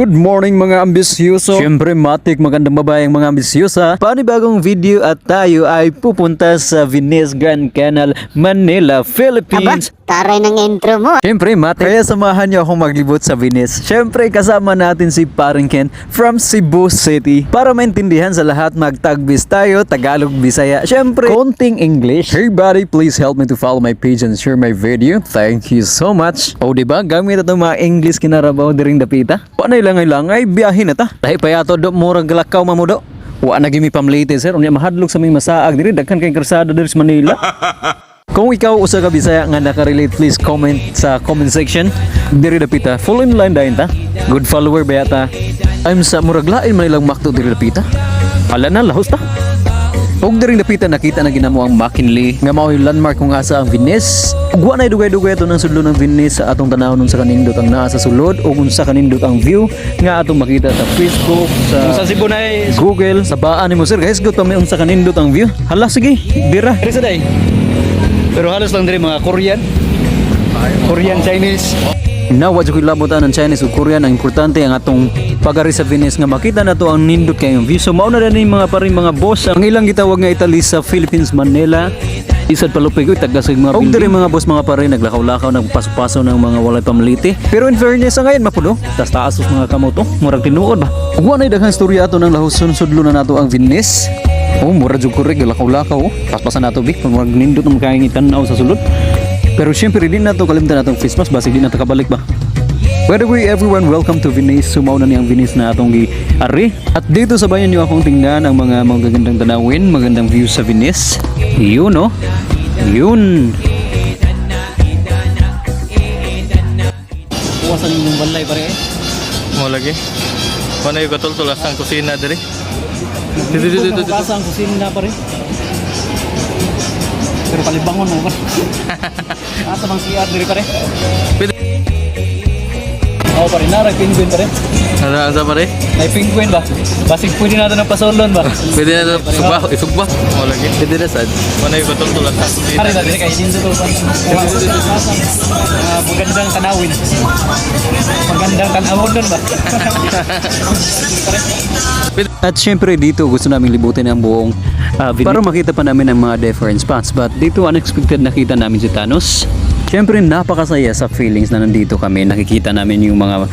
Good morning, mga ambisyoso. Siyempre, matik magandang babae ang mga ambisyosa. Panibagong video at tayo ay pupunta sa Venice Grand Canal, Manila, Aba, Philippines. Taray ng intro mo. Siyempre, mate. Kaya samahan niyo akong maglibot sa Venice. Siyempre, kasama natin si Paring Ken from Cebu City. Para maintindihan sa lahat, magtagbis tayo, Tagalog, Bisaya. Siyempre, konting English. Hey buddy, please help me to follow my page and share my video. Thank you so much. O, di ba? Gamit ato mga English kinarabaw diring dapita. Wa na ilangay-langay, biyahe na ta. Lahi pa yato do, murag galakaw mamudo. Wa na gimi pamlite, sir. Unya mahadlok sa may masaag diri, daghan kay karsada diri sa Manila. Kung ikaw usa ka Bisaya nga nakarelate, please comment sa comment section. Diri dapita, full in line dayon ta. Good follower ba yata? I'm sa murag lain man ilang makto diri dapita. Hala na, lahos ta. Ug diri dapita nakita na ginamo ang McKinley nga mao'y landmark kung asa ang Venice. Ug wa nay dugay-dugay ato ng sudlo ng Venice sa atong tanaw nun sa kanindot ang naa sa sulod ug unsa kanindot ang view nga atong makita sa Facebook, sa Sa Cebu na eh. Google, sa baan nimo, sir. Guys, go may unsa kanindot ang view. Hala, sige, dira. Diri sa day. Pero halos lang diri mga Korean. Korean, Chinese. Now, wa jud ko'y labutan ng Chinese ug Korean. Ang importante ang atong pag-ari sa Venice nga makita na to ang nindot kayong view. So mao na rin mga paring mga boss ang ilang gitawag nga Italy sa Philippines, Manila. Isad palupig oy tagas kay mga building. Og diri, mga boss, mga pare, naglakaw-lakaw, nagpaso-paso ng mga walay pamliti. Pero in fairness sa ngayon mapulo, tas taas us mga kamot oh, murag tinuod ba. Ug wa nay daghang storya ato ng lahuson, sudlo na nato ang Venice. Oh, mura jud korek lakaw-lakaw oh. Paspasan nato bi, murag nindot ang kayang itan-aw sa sulod. Pero syempre, di na to kalimtan atong face mask basig di na ta kabalik ba. By the way, everyone, welcome to Venice. Sumaw na niyang Venice na atong gi-ari. At dito sa bayan niyo akong tingnan ang mga magagandang tanawin, magandang view sa Venice. Yun, oh. Yun. Puwasan ninyong balay pare. Mo lagi. Mana yung katultol ang kusina diri. Dito dito dito dito. Kasa ang kusina pare. Pero kalibangon mo pare. Asa bang CR diri pare? Pwede. Oh pare, nara penguin pare. Ano asa pare? May penguin ba? Basig pwede natin ng pasolon ba? Pwede na to sugba, isugba. Mo lagi. Pwede na sad. Mana yung katultol ang kusina. Pare na diri kay din to pa. Magandang tanawin. Magandang tanawon doon ba? At syempre dito gusto naming libutin ang buong Venice para makita pa namin ang mga different spots. But dito unexpected nakita namin si Thanos. Syempre napakasaya sa feelings na nandito kami. Nakikita namin yung mga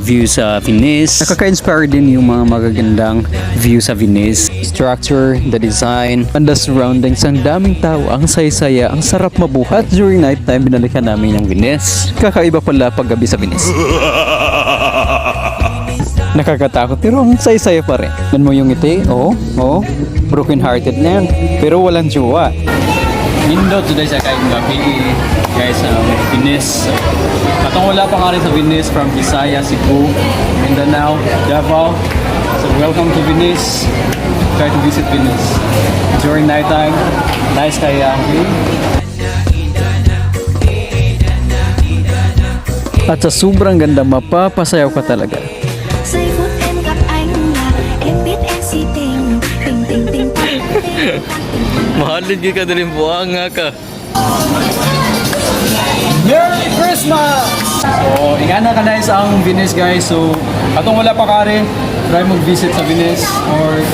views sa Venice. Nakaka-inspire din yung mga magagandang view sa Venice. Structure, the design, and the surroundings. Ang daming tao, ang saya-saya, ang sarap mabuhat. During nighttime, binalikan namin ang Venice. Kakaiba pala paggabi sa Venice. Nakakatakot pero ang saya-saya pa rin. Nan mo yung ngiti, oo, oo. Broken hearted na yan. Pero walang jowa. Nindot today sa kay mga PE guys sa Venice. Katong wala pa nga rin sa Venice from Visayas, Cebu, Mindanao, Davao. So welcome to Venice. Try to visit Venice during nighttime. Nice kaya ang view. At sa sobrang ganda, mapapasayaw ka talaga. Giây phút em gặp anh là em biết em si tình tình tình tình tình tình Mahalin gyud ka diri buanga ka. Merry Christmas! So, ingana ka na sa ang Venice, guys. So, atong wala pa kare, try mag-visit sa Venice or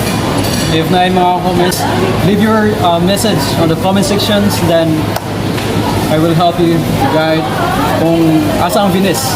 if na mga comments, leave your message on the comment sections, then I will help you to guide kung asa ang Venice.